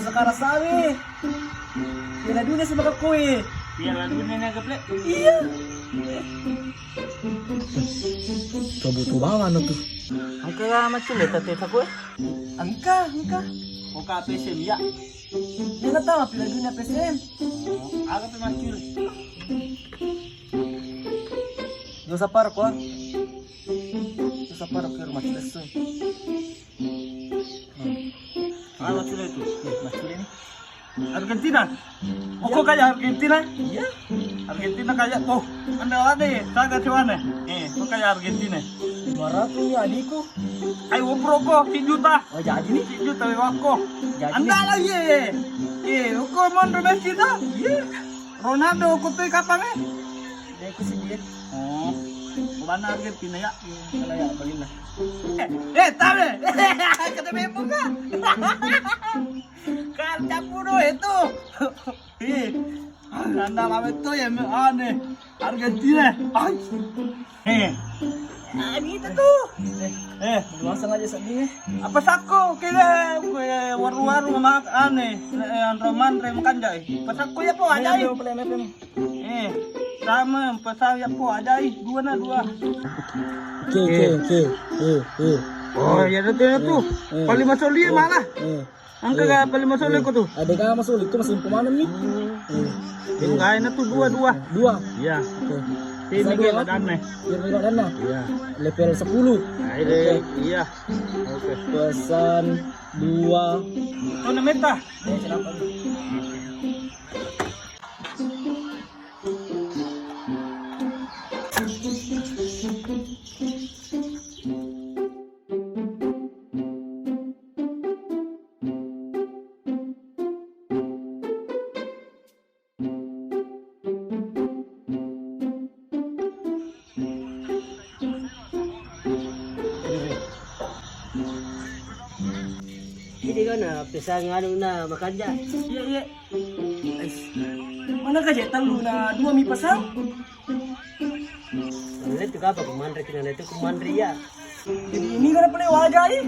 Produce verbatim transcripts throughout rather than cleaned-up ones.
Sekarang sawi. Piala dunia sama kakoi. Piala dunia naga, Ple? Iya. Coba tuh bawa anu tuh. Engka macul ya, tapi kakoi? Engka, engka. Oka P S M ya. Dia nggak tahu piala dunia P S M. Aga pe macul. Dosa parah, kok. Dosa parah ke rumah Cilesu. Hmm. Ah, macul itu. Eh, macul ini. Argentina. Oko kayak Argentina? Iya. Argentina kayak, oh, anda ada ya, saga cuana. Eh, kok kayak Argentina? Lima ratus ya adikku. Ayo, bro, kok, si juta. Oh, jadi nih. Si juta, wako. Jadi nih. Anda lah, iya. Iya, kok mau Messi dah? Iya. Ronaldo, kok tuh kapan, eh? Dia aku sih dia. Oh, mana Argentina ya? Kalau ya, paling lah. Eh, eh, tabe. Kata bebek, Kak. Kau campur itu. Eh, anda lama itu ya, aneh. Argentina. Ay. Eh. Ah, gitu tuh. Eh, langsung aja sedih. Apa sako kira, eh, waru-waru mak aneh. Eh, anro manre makan jai. Apa sako ya po aja. Eh, sama, pasal ya po aja, ih, dua na dua. Oke, oke, oke. Eh, eh. Oh, ya, itu tuh. Eh, eh. Paling masuk dia mana? Eh. Angka gak paling masuk leko tuh? Ada gak masuk leko, masih pemanen nih. Eh. Yang lain tuh dua, dua. Dua. Iya. Oke. Ini dua, kayak badannya. Biar kayak badannya. Iya. Level sepuluh. Nah, ini, iya. Oke. Pesan dua. Oh, namanya? Eh, kenapa? Ini kan, ah, pisang anu na makanja. Iya, iya. Ais. Mana ka je tellu na dua mi pasang? Lettu kapa kumanre, kina lettu kumanre ya. Jadi ini kan pale wajai.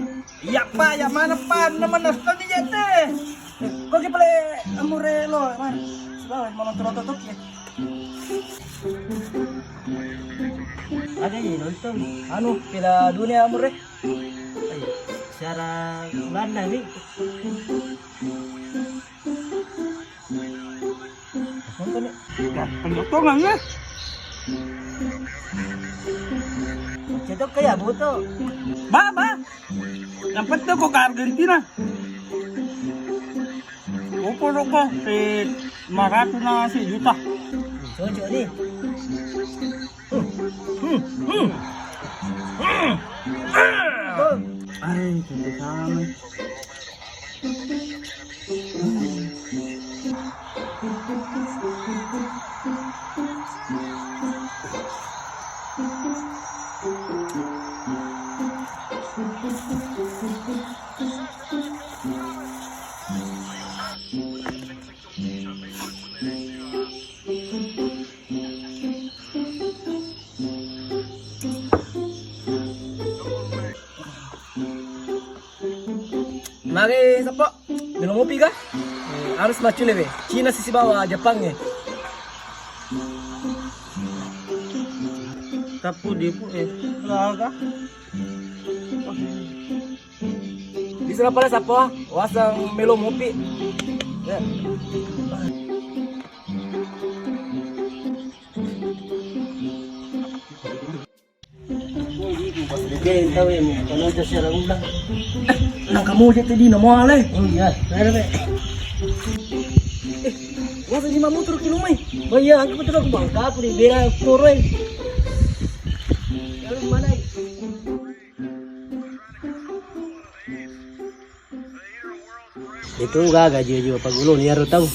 Iya pa, ya mana pa, nama naston di jete. Kok ki pale amure lo, man. Sudah, mau nonton otot ya. Ada ini nonton. Anu, Piala Dunia amure. Ayo, secara Belanda nih. Nonton nih. Wah, penjotongan ya. Cetok kayak buto. Ba, ba. Yang penting kok ke Argentina. Opo roko si lima ratus na si juta. Cocok nih. Hmm, hmm, hmm. Ay, cantik sama. Magi sappo? Melo mopi ga? Eh, harus maccule we. Cina sisi bawa Jepang e. Tappu dipu, eh. Laga. Bisa pale sappo? Waseng melo mopi. Ya. Nang kamu aja tadi namo ale. Oh iya, ada be. Eh, masa lima motor kilo mai? Oh iya, aku betul aku bangka, aku di bela koroi. Lalu mana? Itu gaga jio-jio paguloni iyaro tau.